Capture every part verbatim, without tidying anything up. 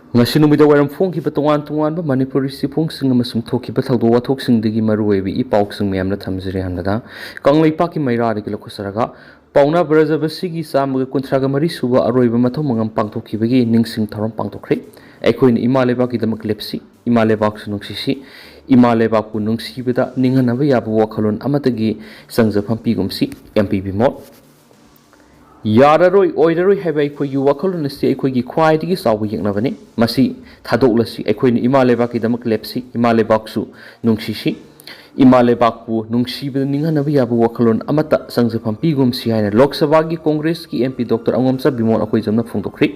ꯉꯁꯤ ꯅꯨꯃꯤꯗꯥꯡ ꯋꯥꯏꯔꯝ ꯐꯣꯡꯈꯤꯕ ꯇꯣꯉꯥꯟ ꯇꯣꯉꯥꯟꯕ ꯃꯅꯤꯄꯨꯔꯤ ꯆꯦꯐꯣꯡꯁꯤꯡ ꯑꯃꯁꯨꯡ ꯊꯣꯛꯈꯤꯕ ꯊꯧꯗꯣꯛ ꯋꯥꯊꯣꯛꯁꯤꯡꯗꯒꯤ ꯃꯔꯨꯑꯣꯏꯕ ꯏ ꯄꯥꯎꯁꯤꯡ ꯃꯌꯥꯝꯅ ꯊꯝꯖꯔꯤ꯫ ꯑꯍꯥꯟꯕꯗ ꯀꯪꯂꯩꯄꯥꯛꯀꯤ ꯃꯩꯔꯥꯗꯒꯤ ꯂꯧꯈꯠꯆꯔꯒ, ꯄꯥꯎꯅꯥ ꯕ꯭ꯔꯖꯕꯥꯁꯤꯒꯤ ꯆꯥꯝꯃꯒ ꯀꯨꯟꯊ꯭ꯔꯥꯒ ꯃꯔꯤ ꯁꯨꯕ ꯑꯔꯣꯏꯕ ꯃꯊꯧ ꯃꯉꯝ ꯄꯥꯡꯊꯣꯛꯈꯤꯕꯒꯤ ꯅꯤꯡꯁꯤꯡ ꯊꯧꯔꯝ ꯄꯥꯡꯊꯣꯛꯈ꯭ꯔꯦ꯫ ꯑꯩꯈꯣꯏꯅ ꯏꯃꯥ ꯂꯩꯕꯥꯛꯀꯤꯗꯃꯛ ꯂꯦꯞꯁꯤ, ꯏꯃꯥ ꯂꯩꯕꯥꯛꯁꯨ ꯅꯨꯡꯁꯤꯁꯤ, ꯏꯃꯥ ꯂꯩꯕꯥꯛꯄꯨ ꯅꯨꯡꯁꯤꯕꯗ ꯅꯤꯡꯍꯟꯅꯕ ꯌꯥꯕ ꯋꯥꯈꯜꯂꯣꯟ ꯑꯃꯠꯇꯒꯤ ꯆꯪꯖꯐꯝ ꯄꯤꯒꯨꯝꯁꯤ꯫ M P Bimol. ꯌꯥꯔꯔꯣꯏ, ꯑꯣꯏꯔꯔꯣꯏ ꯍꯥꯏꯕ ꯑꯩꯈꯣꯏꯒꯤ ꯋꯥꯈꯜꯂꯣꯟ ꯑꯁꯤ ꯑꯩꯈꯣꯏꯒꯤ ꯈ꯭ꯋꯥꯏꯗꯒꯤ ꯆꯥꯎꯕ ꯌꯦꯛꯅꯕꯅꯤ꯫ ꯃꯁꯤ ꯊꯥꯗꯣꯛꯂꯁꯤ꯫ ꯑꯩꯈꯣꯏꯅ ꯏꯃꯥ ꯂꯩꯕꯥꯛꯀꯤꯗꯃꯛ ꯂꯦꯞꯁꯤ, ꯏꯃꯥ ꯂꯩꯕꯥꯛꯁꯨ ꯅꯨꯡꯁꯤꯁꯤ, ꯏꯃꯥ ꯂꯩꯕꯥꯛꯄꯨ ꯅꯨꯡꯁꯤꯕꯗ ꯅꯤꯡꯍꯟꯅꯕ ꯌꯥꯕ ꯋꯥꯈꯜꯂꯣꯟ ꯑꯃꯠꯇ ꯆꯪꯖꯐꯝ ꯄꯤꯒꯨꯝꯁꯤ ꯍꯥꯏꯅ ꯂꯣꯛ ꯁꯚꯥꯒꯤ ꯀꯣꯡꯒ꯭ꯔꯦꯁꯀꯤ M P doctor Angomcha Bimol ꯑꯩꯈꯣꯏꯖꯝꯅ ꯐꯣꯡꯗꯣꯛꯈ꯭ꯔꯤ꯫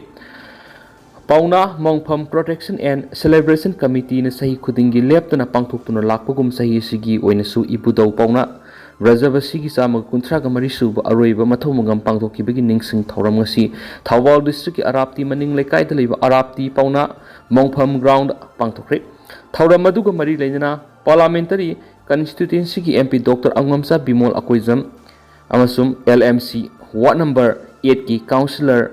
ꯄꯥꯎꯅꯥ ꯃꯣꯡꯐꯝ Protection and Celebration Committeeꯅ ꯆꯍꯤ ꯈꯨꯗꯤꯡꯒꯤ ꯂꯦꯞꯇꯅ ꯄꯥꯡꯊꯣꯛꯇꯨꯅ ꯂꯥꯛꯄꯒꯨꯝ, ꯆꯍꯤ ꯑꯁꯤꯒꯤ ꯑꯣꯏꯅꯁꯨ ꯏꯕꯨꯙꯧ ꯄꯥꯎꯅꯥ ꯕ꯭ꯔꯖꯕꯥꯁꯤꯒꯤ ꯆꯥꯝꯃꯒ ꯀꯨꯟꯊ꯭ꯔꯥꯒ ꯃꯔꯤ ꯁꯨꯕ ꯑꯔꯣꯏꯕ ꯃꯊꯧ ꯃꯉꯝ ꯄꯥꯡꯊꯣꯛꯈꯤꯕꯒꯤ ꯅꯤꯡꯁꯤꯡ ꯊꯧꯔꯝ ꯉꯁꯤ ꯊꯧꯕꯥꯜ ꯗꯤꯁꯇ꯭ꯔꯤꯛꯀꯤ ꯑꯔꯥꯞꯇꯤ ꯃꯅꯤꯡ ꯂꯩꯀꯥꯏꯗ ꯂꯩꯕ ꯑꯔꯥꯞꯇꯤ ꯄꯥꯎꯅꯥ ꯃꯣꯡꯐꯝ ꯒ꯭ꯔꯥꯎꯟꯗ ꯄꯥꯡꯊꯣꯛꯈ꯭ꯔꯦ꯫ ꯊꯧꯔꯝ ꯑꯗꯨꯒ ꯃꯔꯤ ꯂꯩꯅꯅ ꯄꯥꯔꯂꯥꯃꯦꯟꯇꯔꯤ ꯀꯟꯁꯇꯤꯇ꯭ꯌꯨꯟꯁꯤꯒꯤ M P doctor Angomcha Bimol Akoijam ꯑꯃꯁꯨꯡ L M C ward number ꯑꯦꯠꯀꯤ ꯀꯥꯎꯟꯁꯤꯂꯔ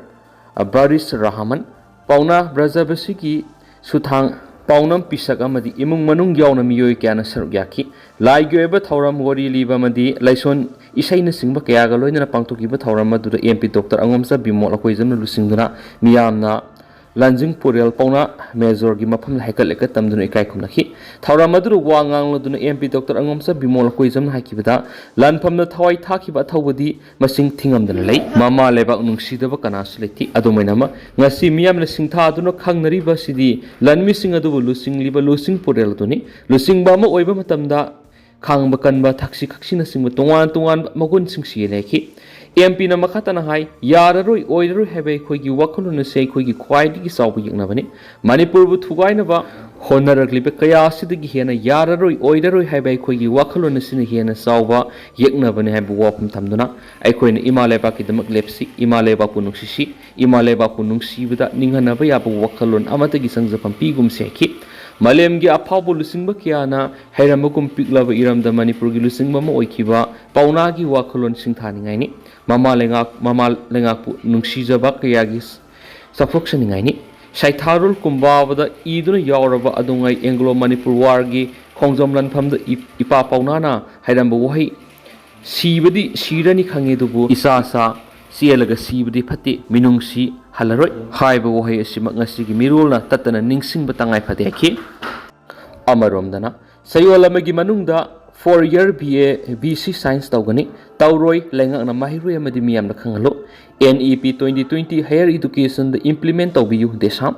ꯕꯥꯔꯤꯁ ꯔꯍꯃꯟ, ꯄꯥꯎꯅꯥ ꯕ꯭ꯔꯖꯕꯥꯁꯤꯒꯤ ꯁꯨꯊꯥꯡ, ꯄꯥꯎꯅꯝ ꯄꯤꯁꯛ ꯑꯃꯗꯤ ꯏꯃꯨꯡ ꯃꯅꯨꯡ ꯌꯥꯎꯅ ꯃꯤꯑꯣꯏ ꯀꯌꯥꯅ ꯁꯔꯨꯛ ꯌꯥꯈꯤ꯫ ꯂꯥꯏꯒꯤ ꯑꯣꯏꯕ ꯊꯧꯔꯝ, ꯋꯥꯔꯤ ꯂꯤꯕ ꯑꯃꯗꯤ ꯂꯥꯏꯁꯣꯟ ꯏꯁꯩꯅꯆꯤꯡꯕ ꯀꯌꯥꯒ ꯂꯣꯏꯅꯅ ꯄꯥꯡꯊꯣꯛꯈꯤꯕ ꯊꯧꯔꯝ ꯑꯗꯨꯗ M P doctor Angomcha Bimol ꯑꯩꯈꯣꯏꯖꯝꯅ ꯂꯨꯆꯤꯡꯗꯨꯅ ꯃꯤꯌꯥꯝꯅ ꯂꯥꯟꯖꯤꯡ ꯄꯨꯔꯦꯜ ꯄꯥꯎꯅꯥ ꯃꯦꯖꯣꯔꯒꯤ ꯃꯐꯝꯗ ꯍꯩꯀꯠ ꯂꯩꯀꯠ ꯇꯝꯗꯨꯅ ꯏꯀꯥꯏ ꯈꯨꯝꯅꯈꯤ꯫ ꯊꯧꯔꯝ ꯑꯗꯨꯗ ꯋꯥ ꯉꯥꯡꯂꯗꯨꯅ M P doctor Angomcha Bimol ꯑꯩꯈꯣꯏꯖꯝꯅ ꯍꯥꯏꯈꯤꯕꯗ, ꯂꯥꯟꯐꯝꯗ ꯊꯋꯥꯏ ꯊꯥꯈꯤꯕ ꯑꯊꯧꯕꯗꯤ ꯃꯁꯤꯡ ꯊꯤꯉꯝꯗꯅ ꯂꯩ꯫ ꯃꯃꯥ ꯂꯩꯕꯥꯛ ꯅꯨꯡꯁꯤꯗꯕ ꯀꯅꯥꯁꯨ ꯂꯩꯇꯦ꯫ ꯑꯗꯨꯃꯥꯏꯅꯃꯛ, ꯉꯁꯤ ꯃꯤꯌꯥꯝꯅ ꯁꯤꯡꯊꯥꯗꯨꯅ ꯈꯪꯅꯔꯤꯕ ꯑꯁꯤꯗꯤ ꯂꯥꯟꯃꯤꯁꯤꯡ ꯑꯗꯨꯕꯨ ꯂꯨꯆꯤꯡꯂꯤꯕ ꯂꯨꯆꯤꯡ ꯄꯨꯔꯦꯜ ꯑꯗꯨꯅꯤ꯫ ꯂꯨꯆꯤꯡꯕ ꯑꯃ ꯑꯣꯏꯕ ꯃꯇꯝꯗ ꯈꯥꯡꯕ ꯀꯟꯕ, ꯊꯛꯁꯤ ꯈꯛꯁꯤꯅꯆꯤꯡꯕ ꯇꯣꯉꯥꯟ ꯇꯣꯉꯥꯟꯕ ꯃꯒꯨꯟꯁꯤꯡꯁꯤ ꯂꯩꯈꯤ꯫ ꯑꯦꯝ ꯄꯤꯅ ꯃꯈꯥ ꯇꯥꯅ ꯍꯥꯏ, ꯌꯥꯔꯔꯣꯏ, ꯑꯣꯏꯔꯔꯣꯏ ꯍꯥꯏꯕ ꯑꯩꯈꯣꯏꯒꯤ ꯋꯥꯈꯜꯂꯣꯟ ꯑꯁꯤ ꯑꯩꯈꯣꯏꯒꯤ ꯈ꯭ꯋꯥꯏꯗꯒꯤ ꯆꯥꯎꯕ ꯌꯦꯛꯅꯕꯅꯤ꯫ ꯃꯅꯤꯄꯨꯔꯕꯨ ꯊꯨꯒꯥꯏꯅꯕ ꯍꯣꯠꯅꯔꯛꯂꯤꯕ ꯀꯌꯥ ꯑꯁꯤꯗꯒꯤ ꯍꯦꯟꯅ ꯌꯥꯔꯔꯣꯏ, ꯑꯣꯏꯔꯔꯣꯏ ꯍꯥꯏꯕ ꯑꯩꯈꯣꯏꯒꯤ ꯋꯥꯈꯜꯂꯣꯟ ꯑꯁꯤꯅ ꯍꯦꯟꯅ ꯆꯥꯎꯕ ꯌꯦꯛꯅꯕꯅꯤ ꯍꯥꯏꯕ ꯋꯥꯐꯝ ꯊꯝꯗꯨꯅ, ꯑꯩꯈꯣꯏꯅ ꯏꯃꯥ ꯂꯩꯕꯥꯛꯀꯤꯗꯃꯛ ꯂꯦꯞꯁꯤ, ꯏꯃꯥ ꯂꯩꯕꯥꯛꯄꯨ ꯅꯨꯡꯁꯤꯁꯤ, ꯏꯃꯥ ꯂꯩꯕꯥꯛꯄꯨ ꯅꯨꯡꯁꯤꯕꯗ ꯅꯤꯡꯍꯟꯅꯕ ꯌꯥꯕ ꯋꯥꯈꯜꯂꯣꯟ ꯑꯃꯠꯇꯒꯤ ꯆꯪꯖꯐꯝ ꯄꯤꯒꯨꯝꯁꯤ ꯍꯥꯏꯈꯤ꯫ ꯃꯥꯂꯦꯝꯒꯤ ꯑꯐꯥꯎꯕ ꯂꯨꯆꯤꯡꯕ ꯀꯌꯥꯅ ꯍꯩꯔꯝꯕꯒꯨꯝ, ꯄꯤꯛꯂꯕ ꯏꯔꯝꯗ ꯃꯅꯤꯄꯨꯔꯒꯤ ꯂꯨꯆꯤꯡꯕ ꯑꯃ ꯑꯣꯏꯈꯤꯕ ꯄꯥꯎꯅꯥꯒꯤ ꯋꯥꯈꯜꯂꯣꯟ ꯁꯤꯡꯊꯥꯅꯤꯡꯉꯥꯏꯅꯤ꯫ ꯃꯃꯥ ꯂꯩꯉꯥꯛ, ꯃꯃꯥ ꯂꯩꯉꯥꯛꯄꯨ ꯅꯨꯡꯁꯤꯖꯕ ꯀꯌꯥꯒꯤ ꯆꯥꯎꯊꯣꯛꯆꯅꯤꯡꯉꯥꯏꯅꯤ꯫ ꯁꯩꯊꯥꯔꯣꯜ ꯀꯨꯝꯕꯥꯕꯗ ꯏꯗꯨꯅ ꯌꯥꯎꯔꯕ ꯑꯗꯨꯉꯩ ꯑꯦꯡꯒ꯭ꯂꯣ ꯃꯅꯤꯄꯨꯔ ꯋꯥꯔꯒꯤ ꯈꯣꯡꯖꯣꯝ ꯂꯥꯟꯐꯝꯗ ꯏ-, ꯏꯄꯥ ꯄꯥꯎꯅꯥꯅ ꯍꯥꯏꯔꯝꯕ ꯋꯥꯍꯩ, "ꯁꯤꯕꯗꯤ ꯁꯤꯔꯅꯤ ꯈꯪꯉꯤ, ꯑꯗꯨꯕꯨ ꯏꯁꯥ ꯁꯥ ꯆꯦꯜꯂꯒ ꯁꯤꯕꯗꯤ ꯐꯠꯇꯦ, ꯃꯤꯅꯨꯡꯁꯤ ꯍꯜꯂꯔꯣꯏ" ꯍꯥꯏꯕ ꯋꯥꯍꯩ ꯑꯁꯤꯃꯛ ꯉꯁꯤꯒꯤ ꯃꯤꯔꯣꯜꯅ ꯇꯠꯇꯅ ꯅꯤꯡꯁꯤꯡꯕ ꯇꯉꯥꯏ ꯐꯗꯦ ꯍꯥꯏꯈꯤ꯫ ꯑꯃꯔꯣꯝꯗꯅ, ꯆꯌꯣꯜ ꯑꯃꯒꯤ ꯃꯅꯨꯡꯗ four year B A B C Science ꯇꯧꯒꯅꯤ, ꯇꯧꯔꯣꯏ, ꯂꯩꯉꯥꯛꯅ ꯃꯍꯩꯔꯣꯏ ꯑꯃꯗꯤ ꯃꯤꯌꯥꯝꯗ ꯈꯪꯍꯜꯂꯨ꯫ N E P twenty twenty Higher Educationꯗ implement ꯇꯧꯕꯤꯌꯨ, ꯗꯦꯁꯥꯝ꯫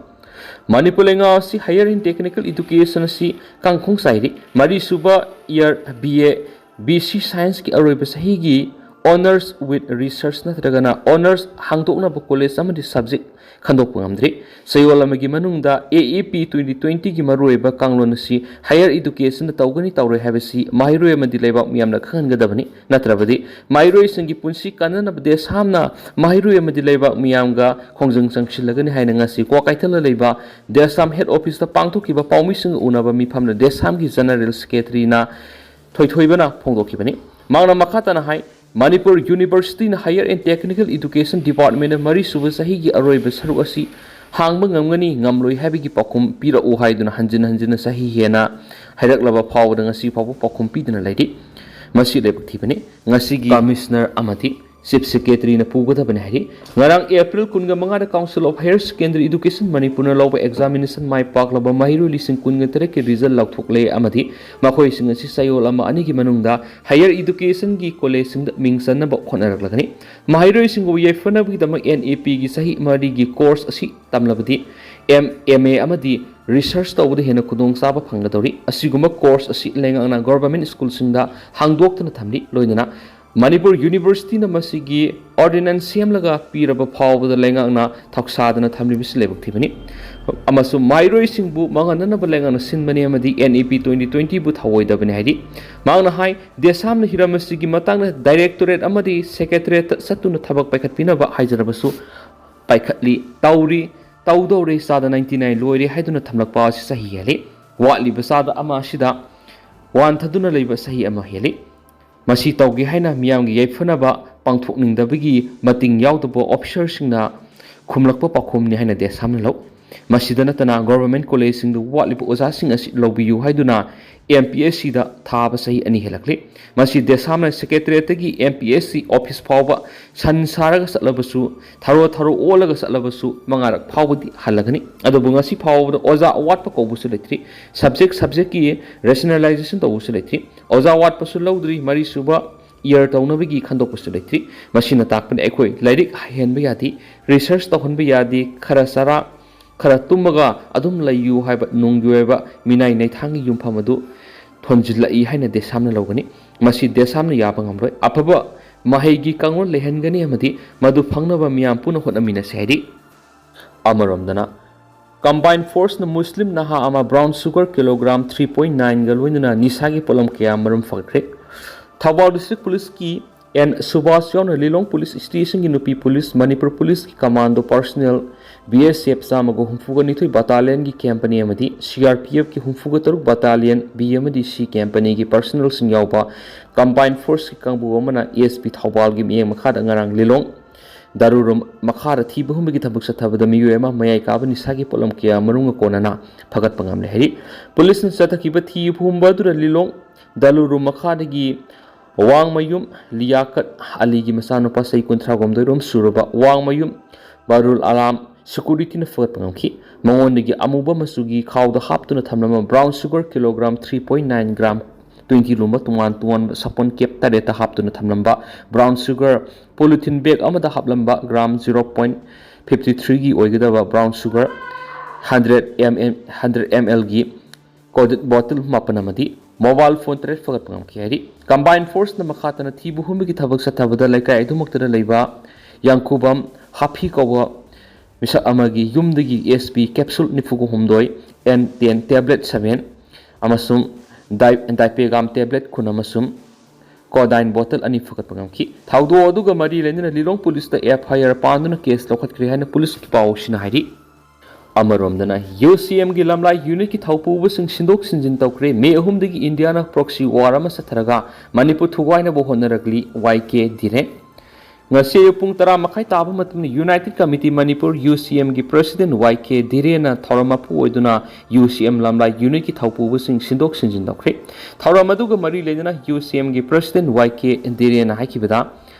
ꯃꯅꯤꯄꯨꯔ ꯂꯩꯉꯥꯛ ꯑꯁꯤ Higher and Technical Education ꯑꯁꯤ ꯀꯥꯡꯈꯣꯡ ꯆꯥꯏꯔꯤ꯫ ꯃꯔꯤꯁꯨꯕ year B A B C Scienceꯀꯤ ꯑꯔꯣꯏꯕ ꯆꯍꯤꯒꯤ Honours with Research ꯅꯠꯇ꯭ꯔꯒꯅ Honours ꯍꯥꯡꯗꯣꯛꯅꯕ college ꯑꯃꯗꯤ subject ꯈꯟꯗꯣꯛꯄ ꯉꯝꯗ꯭ꯔꯤ꯫ ꯆꯌꯣꯜ ꯑꯃꯒꯤ ꯃꯅꯨꯡꯗ A E P twenty twentyꯒꯤ ꯃꯔꯨꯑꯣꯏꯕ ꯀꯥꯡꯂꯣꯟ ꯑꯁꯤ Higher Educationꯗ ꯇꯧꯒꯅꯤ ꯇꯧꯔꯣꯏ ꯍꯥꯏꯕꯁꯤ ꯃꯍꯩꯔꯣꯏ ꯑꯃꯗꯤ ꯂꯩꯕꯥꯛ ꯃꯤꯌꯥꯝꯅ ꯈꯪꯍꯟꯒꯗꯕꯅꯤ꯫ ꯅꯠꯇ꯭ꯔꯕꯗꯤ ꯃꯍꯩꯔꯣꯏꯁꯤꯡꯒꯤ ꯄꯨꯟꯁꯤ ꯀꯟꯅꯅꯕ ꯗꯦꯁꯥꯝꯅ ꯃꯍꯩꯔꯣꯏ ꯑꯃꯗꯤ ꯂꯩꯕꯥꯛ ꯃꯤꯌꯥꯝꯒ ꯈꯣꯡꯖꯪ ꯆꯪꯁꯤꯜꯂꯒꯅꯤ ꯍꯥꯏꯅ ꯉꯁꯤ ꯀ꯭ꯋꯥꯀꯩꯊꯦꯜꯗ ꯂꯩꯕ ꯗꯦꯁꯥꯝ head officeꯇ ꯄꯥꯡꯊꯣꯛꯈꯤꯕ ꯄꯥꯎꯃꯤꯁꯤꯡꯒ ꯎꯅꯕ ꯃꯤꯐꯝꯗ ꯗꯦꯁꯥꯝꯒꯤ General Secretaryꯅ ꯊꯣꯏꯊꯣꯏꯕꯅ ꯐꯣꯡꯗꯣꯛꯈꯤꯕꯅꯤ꯫ ꯃꯍꯥꯛꯅ ꯃꯈꯥ ꯇꯥꯅ ꯍꯥꯏ, Manipur Universityꯅ Higher and Technical Education Departmentꯅ ꯃꯔꯤꯁꯨꯕ ꯆꯍꯤꯒꯤ ꯑꯔꯣꯏꯕ ꯁꯔꯨꯛ ꯑꯁꯤ ꯍꯥꯡꯕ ꯉꯝꯒꯅꯤ ꯉꯝꯂꯣꯏ ꯍꯥꯏꯕꯒꯤ ꯄꯥꯎꯈꯨꯝ ꯄꯤꯔꯛꯎ ꯍꯥꯏꯗꯨꯅ ꯍꯟꯖꯤꯟ ꯍꯟꯖꯤꯟꯅ ꯆꯍꯤ ꯍꯦꯟꯅ ꯍꯥꯏꯔꯛꯂꯕ ꯐꯥꯎꯕꯗ ꯉꯁꯤ ꯐꯥꯎꯕ ꯄꯥꯎꯈꯨꯝ ꯄꯤꯗꯅ ꯂꯩꯔꯤ꯫ ꯃꯁꯤ ꯂꯥꯏꯕꯛ ꯊꯤꯕꯅꯤ꯫ ꯉꯁꯤꯒꯤ Commissioner ꯑꯃꯗꯤ Chief Secretaryꯅ ꯄꯨꯒꯗꯕꯅꯤ ꯍꯥꯏꯔꯤ꯫ ꯉꯔꯥꯡ April ꯀꯨꯟꯒ ꯃꯉꯥꯗ Council of Higher Secondary Education ꯃꯅꯤꯄꯨꯔꯅ ꯂꯧꯕ examination ꯃꯥꯏ ꯄꯥꯛꯂꯕ ꯃꯍꯩꯔꯣꯏ ꯂꯤꯁꯤꯡ ꯀꯨꯟꯒ ꯇꯔꯦꯠꯀꯤ result ꯂꯥꯎꯊꯣꯛꯂꯦ ꯑꯃꯗꯤ ꯃꯈꯣꯏꯁꯤꯡ ꯑꯁꯤ ꯆꯌꯣꯜ ꯑꯃ ꯑꯅꯤꯒꯤ ꯃꯅꯨꯡꯗ Higher Educationꯒꯤ collegeꯁꯤꯡꯗ ꯃꯤꯡ ꯆꯟꯅꯕ ꯍꯣꯠꯅꯔꯛꯂꯒꯅꯤ꯫ ꯃꯍꯩꯔꯣꯏꯁꯤꯡꯕꯨ ꯌꯥꯏꯐꯅꯕꯒꯤꯗꯃꯛ N E Pꯒꯤ ꯆꯍꯤ ꯃꯔꯤꯒꯤ course ꯑꯁꯤ ꯇꯝꯂꯕꯗꯤ M, M A ꯑꯃꯗꯤ research ꯇꯧꯕꯗ ꯍꯦꯟꯅ ꯈꯨꯗꯣꯡꯆꯥꯕ ꯐꯪꯒꯗꯧꯔꯤ꯫ ꯑꯁꯤꯒꯨꯝꯕ course ꯑꯁꯤ ꯂꯩꯉꯥꯛꯅ government schoolꯁꯤꯡꯗ ꯍꯥꯡꯗꯣꯛꯇꯨꯅ ꯊꯝꯂꯤ꯫ ꯂꯣꯏꯅꯅ ꯃꯅꯤꯄꯨꯔ Universityꯅ ꯃꯁꯤꯒꯤ ordinance ꯁꯦꯝꯂꯒ ꯄꯤꯔꯕ ꯐꯥꯎꯕꯗ ꯂꯩꯉꯥꯛꯅ ꯊꯧꯁꯥꯗꯅ ꯊꯝꯂꯤꯕꯁꯤ ꯂꯥꯏꯕꯛ ꯊꯤꯕꯅꯤ꯫ ꯑꯃꯁꯨꯡ ꯃꯍꯩꯔꯣꯏꯁꯤꯡꯕꯨ ꯃꯥꯡꯍꯟꯅꯅꯕ ꯂꯩꯉꯥꯛꯅ ꯁꯤꯟꯕꯅꯤ ꯑꯃꯗꯤ N E P twenty twentyꯕꯨ ꯊꯧꯑꯣꯏꯗꯕꯅꯤ ꯍꯥꯏꯔꯤ꯫ ꯃꯍꯥꯛꯅ ꯍꯥꯏ, ꯗꯦꯁꯥꯝꯅ ꯍꯤꯔꯝ ꯑꯁꯤꯒꯤ ꯃꯇꯥꯡꯗ Directorate ꯑꯃꯗꯤ Secretariatꯇ ꯆꯠꯇꯨꯅ ꯊꯕꯛ ꯄꯥꯏꯈꯠꯄꯤꯅꯕ ꯍꯥꯏꯖꯔꯕꯁꯨ ꯄꯥꯏꯈꯠꯂꯤ, ꯇꯧꯔꯤ, ꯇꯧꯗꯧꯔꯦ, ꯆꯥꯗ ninety nine ꯂꯣꯏꯔꯦ ꯍꯥꯏꯗꯨꯅ ꯊꯝꯂꯛꯄ ꯑꯁꯤ ꯆꯍꯤ ꯍꯦꯜꯂꯤ꯫ ꯋꯥꯠꯂꯤꯕ ꯆꯥꯗ ꯑꯃ ꯑꯁꯤꯗ ꯋꯥꯟꯊꯗꯨꯅ ꯂꯩꯕ ꯆꯍꯤ ꯑꯃ ꯍꯦꯜꯂꯤ꯫ ꯃꯁꯤ ꯇꯧꯒꯦ ꯍꯥꯏꯅ ꯃꯤꯌꯥꯝꯒꯤ ꯌꯥꯏꯐꯅꯕ ꯄꯥꯡꯊꯣꯛꯅꯤꯡꯗꯕꯒꯤ ꯃꯇꯤꯡ ꯌꯥꯎꯗꯕ officerꯁꯤꯡꯅ ꯈꯨꯝꯂꯛꯄ ꯄꯥꯎꯈꯨꯝꯅꯤ ꯍꯥꯏꯅ ꯗꯦꯁꯥꯝꯅ ꯂꯧ꯫ ꯃꯁꯤꯗ ꯅꯠꯇꯅ ꯒꯣꯚꯔꯟꯃꯦꯟꯠ ꯀꯣꯂꯦꯖꯁꯤꯡꯗ ꯋꯥꯠꯂꯤꯕ ꯑꯣꯖꯥꯁꯤꯡ ꯑꯁꯤ ꯂꯧꯕꯤꯌꯨ ꯍꯥꯏꯗꯨꯅ ꯑꯦꯝ ꯄꯤ ꯑꯦꯁ ꯁꯤꯗ ꯊꯥꯕ ꯆꯍꯤ ꯑꯅꯤ ꯍꯦꯜꯂꯛꯂꯤ꯫ ꯃꯁꯤ ꯗꯦꯁꯥꯝꯅ ꯁꯦꯀ꯭ꯔꯦꯇꯔꯤꯌꯦꯠꯇꯒꯤ M P S C office ꯐꯥꯎꯕ ꯁꯟ ꯁꯥꯔꯒ ꯆꯠꯂꯕꯁꯨ, ꯊꯔꯣ ꯊꯔꯣ ꯑꯣꯜꯂꯒ ꯆꯠꯂꯕꯁꯨ ꯃꯉꯥꯔꯛ ꯐꯥꯎꯕꯗꯤ ꯍꯜꯂꯒꯅꯤ꯫ ꯑꯗꯨꯕꯨ ꯉꯁꯤ ꯐꯥꯎꯕꯗ ꯑꯣꯖꯥ ꯑꯋꯥꯠꯄ ꯀꯧꯕꯁꯨ ꯂꯩꯇ꯭ꯔꯤ꯫ ꯁꯕꯖꯦꯛ ꯁꯕꯖꯦꯛꯀꯤ ꯔꯦꯁꯅꯦꯂꯥꯏꯖꯦꯁꯟ ꯇꯧꯕꯁꯨ ꯂꯩꯇ꯭ꯔꯤ꯫ ꯑꯣꯖꯥ ꯋꯥꯠꯄꯁꯨ ꯂꯧꯗ꯭ꯔꯤ꯫ ꯃꯔꯤꯁꯨꯕ ꯏꯌꯔ ꯇꯧꯅꯕꯒꯤ ꯈꯟꯗꯣꯛꯄꯁꯨ ꯂꯩꯇ꯭ꯔꯤ꯫ ꯃꯁꯤꯅ ꯇꯥꯛꯄꯅ ꯑꯩꯈꯣꯏ ꯂꯥꯏꯔꯤꯛ ꯍꯩꯍꯟꯕ ꯌꯥꯗꯦ, ꯔꯤꯁꯔꯁ ꯇꯧꯍꯟꯕ ꯌꯥꯗꯦ, ꯈꯔ ꯆꯔꯥ ꯈꯔ ꯇꯨꯝꯃꯒ ꯑꯗꯨꯝ ꯂꯩꯌꯨ ꯍꯥꯏꯕ ꯅꯨꯡꯒꯤ ꯑꯣꯏꯕ ꯃꯤꯅꯥꯏ ꯅꯩꯊꯥꯡꯒꯤ ꯌꯨꯝꯐꯝ ꯑꯗꯨ ꯊꯣꯟꯖꯤꯜꯂꯛꯏ ꯍꯥꯏꯅ ꯗꯦꯁꯥꯝꯅ ꯂꯧꯒꯅꯤ꯫ ꯃꯁꯤ ꯗꯦꯁꯥꯝꯅ ꯌꯥꯕ ꯉꯝꯂꯣꯏ꯫ ꯑꯐꯕ ꯃꯍꯩꯒꯤ ꯀꯥꯡꯂꯣꯟ ꯂꯩꯍꯟꯒꯅꯤ ꯑꯃꯗꯤ ꯃꯗꯨ ꯐꯪꯅꯕ ꯃꯤꯌꯥꯝ ꯄꯨꯟꯅ ꯍꯣꯠꯅꯃꯤꯟꯅꯁꯤ ꯍꯥꯏꯔꯤ꯫ ꯑꯃꯔꯣꯝꯗꯅ, ꯀꯝꯕꯥꯏꯟ ꯐꯣꯔꯁꯅ ꯃꯨꯁꯂꯤꯝ ꯅꯍꯥ ꯑꯃ brown sugar kilogram three point ꯅꯥꯏꯟꯒ ꯂꯣꯏꯅꯅ ꯅꯤꯁꯥꯒꯤ ꯄꯣꯠꯂꯝ ꯀꯌꯥ ꯃꯔꯨꯝ ꯐꯒꯠꯈ꯭ꯔꯦ꯫ ꯊꯧꯕꯥꯜ ꯗꯤꯁꯇ꯭ꯔꯤꯛ ꯄꯨꯂꯤꯁꯀꯤ ꯑꯦꯟ ꯁꯨꯕꯥꯁ ꯌꯥꯎꯅ ꯂꯤꯂꯣꯡ ꯄꯨꯂꯤꯁ ꯁ꯭ꯇꯦꯁꯟꯒꯤ ꯅꯨꯄꯤ ꯄꯨꯂꯤꯁ, ꯃꯅꯤꯄꯨꯔ ꯄꯨꯂꯤꯁꯀꯤ commando personnel, B S F ꯆꯥꯝꯃꯒ ꯍꯨꯝꯐꯨꯒ ꯅꯤꯊꯣꯏ ꯕꯇꯥꯂꯤꯌꯟꯒꯤ ꯀꯦꯝꯄꯅꯤ ꯑꯃꯗꯤ ꯁꯤ ꯑꯥꯔ ꯄꯤ ꯑꯦꯐꯀꯤ ꯍꯨꯝꯐꯨꯒ ꯇꯔꯨꯛ ꯕꯇꯥꯂꯤꯌꯟ ꯕꯤ ꯑꯃꯗꯤ ꯁꯤ ꯀꯦꯝꯄꯅꯤꯒꯤ ꯄꯔꯁꯅꯦꯜꯁꯤꯡ ꯌꯥꯎꯕ ꯀꯝꯕꯥꯏꯟ ꯐꯣꯔꯁꯀꯤ ꯀꯥꯡꯕꯨ ꯑꯃꯅ ꯑꯦꯁ ꯄꯤ ꯊꯧꯕꯥꯜꯒꯤ ꯃꯤꯠꯌꯦꯡ ꯃꯈꯥꯗ ꯉꯔꯥꯡ ꯂꯤꯂꯣꯡ ꯗꯥꯔꯨꯔꯨꯝ ꯃꯈꯥꯗ ꯊꯤꯕ ꯍꯨꯝꯕꯒꯤ ꯊꯕꯛ ꯆꯠꯊꯕꯗ ꯃꯤꯑꯣꯏ ꯑꯃ ꯃꯌꯥꯏ ꯀꯥꯕ ꯅꯤꯁꯥꯒꯤ ꯄꯣꯠꯂꯝ ꯀꯌꯥ ꯃꯔꯨꯝꯒ ꯀꯣꯟꯅꯅ ꯐꯒꯠꯄ ꯉꯝꯂꯦ ꯍꯥꯏꯔꯤ꯫ ꯄꯨꯂꯤꯁꯅ ꯆꯠꯊꯈꯤꯕ ꯊꯤ ꯍꯨꯝꯕ ꯑꯗꯨꯗ ꯂꯤꯂꯣꯡ ꯗꯥꯂꯨꯔꯨꯝ ꯃꯈꯥꯗꯒꯤ ꯋꯥꯡꯃꯌꯨꯝ ꯂꯤꯌꯥꯀꯠ ꯑꯂꯤꯒꯤ ꯃꯆꯥꯅꯨꯄꯥ ꯆꯍꯤ ꯀꯨꯟꯊ꯭ꯔꯥ ꯍꯨꯝꯗꯣꯏ ꯔꯣꯝ ꯁꯨꯔꯕ ꯋꯥꯡꯃꯌꯨꯝ ꯕꯥꯔꯨꯜ ꯑꯂꯥꯝ ꯁꯦꯀ꯭ꯌꯨꯔꯤꯇꯤꯅ ꯐꯒꯠꯄ ꯉꯝꯈꯤ꯫ ꯃꯉꯣꯟꯗꯒꯤ ꯑꯃꯨꯕ ꯃꯆꯨꯒꯤ ꯈꯥꯎꯗ ꯍꯥꯞꯇꯨꯅ ꯊꯝꯂꯝꯕ brown sugar kilogram three point nine gram twenty ꯂꯨꯝꯕ ꯇꯣꯉꯥꯟ ꯇꯣꯉꯥꯟꯕ ꯁꯥꯄꯣꯟ ꯀꯦꯞ ꯇꯔꯦꯠꯇ ꯍꯥꯞꯇꯨꯅ ꯊꯝꯂꯝꯕ ꯕ꯭ꯔꯥꯎꯟ ꯁꯨꯒꯔ ꯄꯣꯂꯤꯊꯤꯟ ꯕꯦꯒ ꯑꯃꯗ ꯍꯥꯞꯂꯝꯕ ꯒ꯭ꯔꯥꯝ ꯖꯤꯔꯣ ꯄꯣꯏꯟ ꯐꯤꯐꯇꯤ ꯊ꯭ꯔꯤꯒꯤ ꯑꯣꯏꯒꯗꯕ brown sugar hundred M L, hundred M ꯑꯦꯜꯒꯤ ꯀꯣꯗꯦꯠ ꯕꯣꯇꯜ ꯃꯥꯄꯟ ꯑꯃꯗꯤ ꯃꯣꯕꯥꯏꯜ ꯐꯣꯟ ꯇꯔꯦꯠ ꯐꯒꯠꯄ ꯉꯝꯈꯤ ꯍꯥꯏꯔꯤ꯫ ꯀꯝꯕꯥꯏꯟ ꯐꯣꯔꯁꯅ ꯃꯈꯥ ꯇꯥꯅ ꯊꯤꯕ ꯍꯨꯝꯕꯒꯤ ꯊꯕꯛ ꯆꯠꯊꯕꯗ ꯂꯩꯀꯥꯏ ꯑꯗꯨꯃꯛꯇꯗ ꯂꯩꯕ ꯌꯥꯡꯈꯨꯕꯝ ꯍꯥꯐꯤ ꯀꯧꯕ ꯃꯤꯁꯛ ꯑꯃꯒꯤ ꯌꯨꯝꯗꯒꯤ ꯑꯦꯁ ꯄꯤ ꯀꯦꯞꯁꯨꯜ ꯅꯤꯐꯨꯒ ꯍꯨꯝꯗꯣꯏ, ꯑꯦꯟ ꯇꯦꯟ ꯇꯦꯕ꯭ꯂꯦꯠ ꯁꯚꯦꯟ ꯑꯃꯁꯨꯡ ꯗꯥꯏ-, ꯗꯥꯏꯄꯦꯒꯥꯝ ꯇꯦꯕ꯭ꯂꯦꯠ ꯀꯨꯟ ꯑꯃꯁꯨꯡ ꯀꯣꯗꯥꯏꯟ ꯕꯣꯇꯜ ꯑꯅꯤ ꯐꯒꯠꯄ ꯉꯝꯈꯤ꯫ ꯊꯧꯗꯣꯛ ꯑꯗꯨꯒ ꯃꯔꯤ ꯂꯩꯅꯅ ꯂꯤꯂꯣꯡ ꯄꯨꯂꯤꯁꯇ ꯑꯦꯐ ꯑꯥꯏ ꯑꯥꯔ ꯄꯥꯟꯗꯨꯅ ꯀꯦꯁ ꯂꯧꯈꯠꯈ꯭ꯔꯦ ꯍꯥꯏꯅ ꯄꯨꯂꯤꯁꯀꯤ ꯄꯥꯎꯁꯤꯅ ꯍꯥꯏꯔꯤ꯫ ꯑꯃꯔꯣꯝꯗꯅ, ꯌꯨ ꯁꯤ ꯑꯦꯝꯒꯤ ꯂꯝꯂꯥꯏ ꯌꯨꯅꯤꯠꯀꯤ ꯊꯧꯄꯨꯕꯁꯤꯡ ꯁꯤꯟꯗꯣꯛ ꯁꯤꯟꯖꯤꯟ ꯇꯧꯈ꯭ꯔꯦ꯫ ꯃꯦ ꯑꯍꯨꯝꯗꯒꯤ ꯏꯟꯗꯤꯌꯥꯅ ꯄ꯭ꯔꯣꯛꯁꯤ ꯋꯥꯔ ꯑꯃ ꯆꯠꯊꯔꯒ ꯃꯅꯤꯄꯨꯔ ꯊꯨꯒꯥꯏꯅꯕ ꯍꯣꯠꯅꯔꯛꯂꯤ, ꯋꯥꯏ ꯀꯦ ꯙꯤꯔꯦꯟ꯫ ꯉꯁꯤ ꯑꯌꯨꯛ ꯄꯨꯡ ꯇꯔꯥ ꯃꯈꯥꯏ ꯇꯥꯕ ꯃꯇꯝꯗ United Committee Manipur, UCMꯒꯤ President Y K ꯙꯤꯔꯦꯟꯅ ꯊꯧꯔꯝ ꯃꯄꯨ ꯑꯣꯏꯗꯨꯅ UCM ꯂꯝꯂꯥꯏ unitꯀꯤ ꯊꯧꯄꯨꯕꯁꯤꯡ ꯁꯤꯟꯗꯣꯛ ꯁꯤꯟꯖꯤꯟ ꯇꯧꯈ꯭ꯔꯦ꯫ ꯊꯧꯔꯝ ꯑꯗꯨꯒ ꯃꯔꯤ ꯂꯩꯅꯅ UCMꯒꯤ President Y K ꯙꯤꯔꯦꯟꯅ ꯍꯥꯏꯈꯤꯕꯗ,